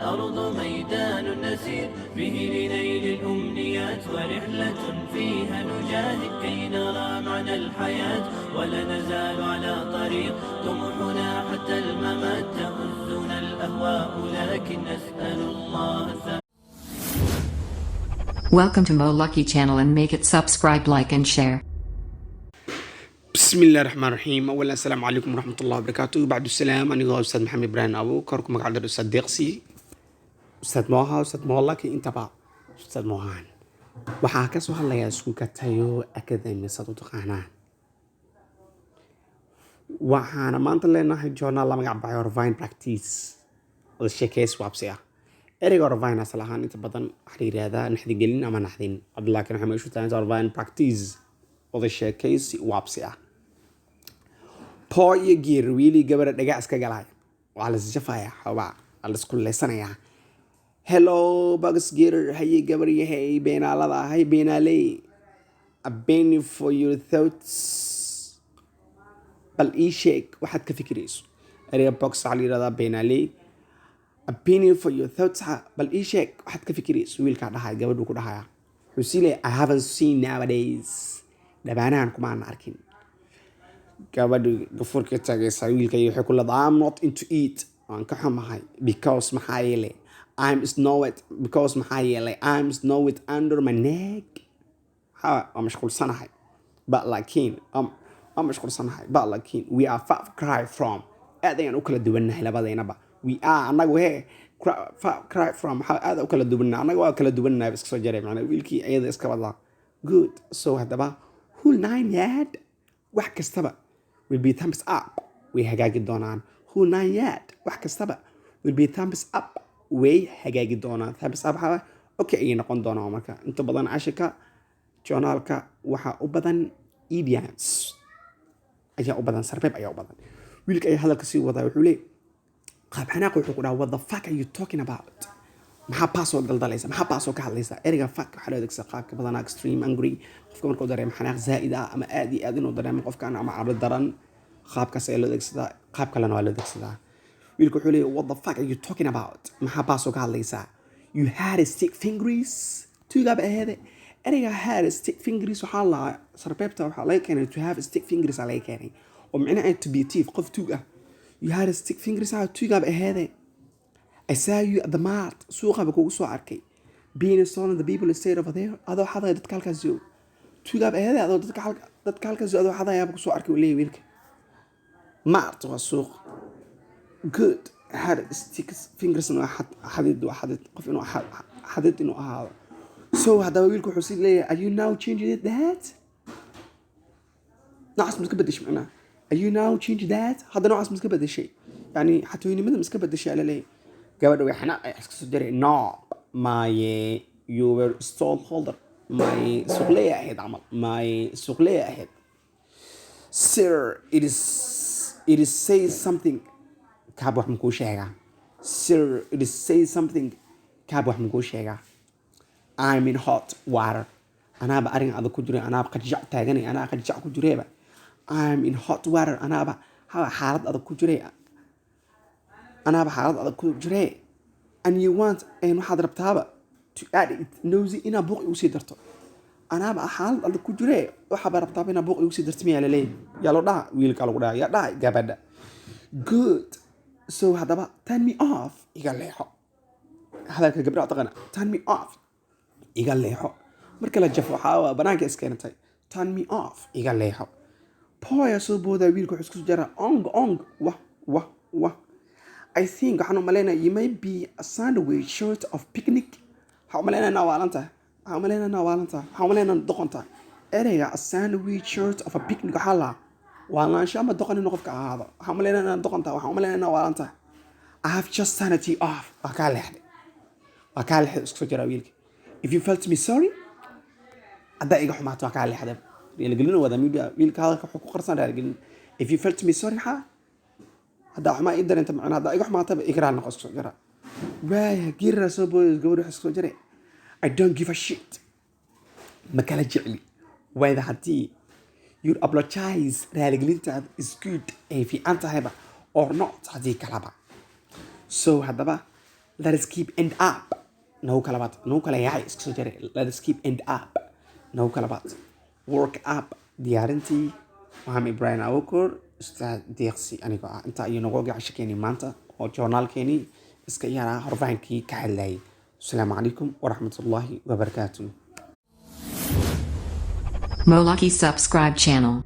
الأرض ميدان نسير به لنيل الأمنيات، ورحلة فيها نجاهد كي نرى معنى الحياة، ولا نزال على طريق طموحنا حتى الممات. تؤزنا الأهواء لكن نسأل الله الثبات. Welcome to Mo Lucky Channel and make it subscribe, like and share. بسم الله الرحمن الرحيم. اولا، السلام عليكم ورحمة الله وبركاته. بعد السلام، anigoo Ustaad Maxamed Ibraahim Abuukar, ku magac dheer Ustaad Deeqsi, Ustaad Mooha, Ustaad Moolaki, intaba Ustaad Moohaan. Waxaa ka soo hadlayaa iskuulka Tayo Academy, saad u taqaanaan. Waxaana maanta leenahay journal la magac baxay Review Practice oo sheekeys waabsi ah. Ereyga review asal ahaan inta badan waxaa la yidhaahdaa naxdigelin ama naxdin, laakiin waxay meeshu tahay review practice, wada sheekaysi waabsi ah. Boy iyo girl, wiilii gabadha, dhagaa iska galaya, waa la isjafayaa, xoobaa waa la isku leysanayaa. "Hello, bogus girl." Haye gabar yahay beenaalada, hay beenaaley. "A penny for your thoughts." Bal ii sheeg waxaad ka fikirayso. Ereyga bogus waxaa la yidhahdaa beenaaley. "A penny for your thoughts." Ha, bal ii sheeg waxaad ka fikirayso, wiilkaa dhahaya gabadhuu ku dhahaya. Wuxuu sii leeyahay, "I haven't seen nowadays." Dhabaanahan kumaana arkin. Gabadhu gafuurka taagaysa wiilka iyo waxay ku leedahay, "I'm not into it." Waan ka xumahay. "Because," maxaa yeelay, "I'm snowed," "because," maxaa yeelay, "I'm snowed under my neck." Ha, waa mashquulsanahay. "But," laakiin, waa mashquulsanahay. "But," laakiin, "we are far cry from." Aad ayaan u kala duwannahay labadeynaba. "We are," annagu he, "far cry from," waxaa aad u kala duwannahay, annaga waa kala duwannahay. Iska soo jaray macnaa wiilkii iyada iska wadaa. Good. So haddaba, whole nine yard, wax kastaba, will be thumbs up, way hagaagi doonaan. Whole nine yard, wax kastaba, will be thumbs up, way hagaagi doonaan. Thumbs up waxaa okay ayay noqon doonaan. Marka inta badan cashirka journalka waxaa u badan idioms ayaa u badan, sarbeeb ayaa u badan. Wiilka ayaa hadalka sii wadaa. Wuxuu leeyahy qaab xanaaq, wuxuu ku dhaha, "What the fuck are you talking about?" Maxaa baasoo daldalaysa? Maxaa baasoo ka hadlaysa? Ereyga fuck waxaa loo adeegsadaa qaabka badanaa extreme angry, qofka markuu dareemo xanaaq zaa'id ah ama aad iyo aad inuu dareemo qofkan ama cabri daran, qaabkaas ayaa loo adeegsadaa. Qaab kalena waa loo adeegsadaa. Wiilka wuxuu leeyahy, "What the fuck are you talking about?" Maxaa baasoo ka hadlaysaa? "You had a stick fingers." Tuugaaba aheede. Ereyga had a stick fingers waxaa lahaa sarbeebta waxaa laga keenay, to have stick fingers aa laga keenay, oo micnaha to be thief, qof tuug ah. "You had a stick fingers." Ah, tuugaaba aheede. "I saw you at the mart." Suuqaba kugu soo arkay. "Being stolen the people stayed over there." Adoo xadaya dadka halkaas joog. Tuugaaba aheede, adoo dadka halkaas joog adoo xadayaaba kusoo arkay, uu leeyahay wiilka. Mart waa suuq. Good. Had stick fingers waa xadid, waa xadid, qof inuu xadid inuu ahaado. So haddaba wiilku wuxuu si leeyahay, "Are you now changing that?" Noocaas ma iska bedeshay macnaha? "Are you now change that?" Hadda noocaas ma iska bedeshay? Yani xatooynimada ma iska bedeshay ala leeyahay. Gabadha way xanaaq ay iska soo diray. "No," maye. "You were stall holder." Maye, suuqleya ahayd camal, maye, suuqleya ahayd. "Sir, it is say something." Kaab wax makuu sheegaa? "Sir, it is say something." Kaab wax makuu sheegaa? "I'm in hot water." Anaaba arrin adag ku jiray, anaaba qajac taaganay, anaa qajac ku jireeba. "I'm in hot water." Anaaba hawa xaalad adag ku jiray, anaaba xaalad adag ku jiree. "And you want," and waxaad rabtaaba, "to add it nosy," inaa buuq igu sii darto. Anaaba xaalad adag ku jiree, waxaaba rabtaaba inaa buuq igu sii darto miyaa laleeyahay? Yaa loo dhaha? Wiilkaa lagu dhaha. Yaa dhahay? Gabadha. Good. So haddaba, "Turn me off." Iga leexo. Hadalka gabdhaha taqana, "Turn me off," iga leexo. Marka la jafo waxaa waa banaanka iskeentay. "Turn me off," iga leexo. Boya soo boodaa. Wiilka wuxuu isku jaraa ong ong wah wah wah. "I think," waxaan u malaynaya, "you may be a sandwich short of picnic." Waxaan u malaynaya inaa waalan tahay, waxaan u malaynaya inaa waalan tahay, waxaan u malaynaya inaa doqon tahay. Ereyga a sandwich short of a picnic waxaa lahaa waalnaansho ama doqon inuu qofka ahaado. Waxaan u malaynaya inaa doqon tahay, waxaan u malaynaya inaa waalan tahay. "I have just turned you off." Waa kaa leexday, waa kaa leexday, isku soo jaraa wiilka. "If you felt me sorry," haddaa iga xumaato, waa kaa leexday. Raaligelin wada media. Wiilka hadalka wuxuu ku qarsan raaligelin. "If you felt me sorry," maxaa haddaa xumaa ii dareenta macnaa haddaa iga xumaataba iga raali noqo, isku soo jara. Waaya giira soo boodays. Gabadha waxay isku soo jaray, "I don't give a shit." Ma kala jecli. Wayda haddii your apologize, raaligelintaada, is good, ay fiican tahayba, or not, haddii kalaba. So haddaba Let us keep end up, nagu kala baad, nagu kala yaacay, iska soo jaray. Let us keep end up, nagu kala baad. Work up, diyaarintii Maxamed Ibrahim Awokor, Ustaad Deeqsi anigoo ah. Intaa ayuu nagu ogay cashirkeenii maanta oo joornaalkeenii iska yaraa horfaankii ka hadlayay. Asalaamu calaykum waraxmatullaahi wabarakaatuh. Molaki subscribe channel.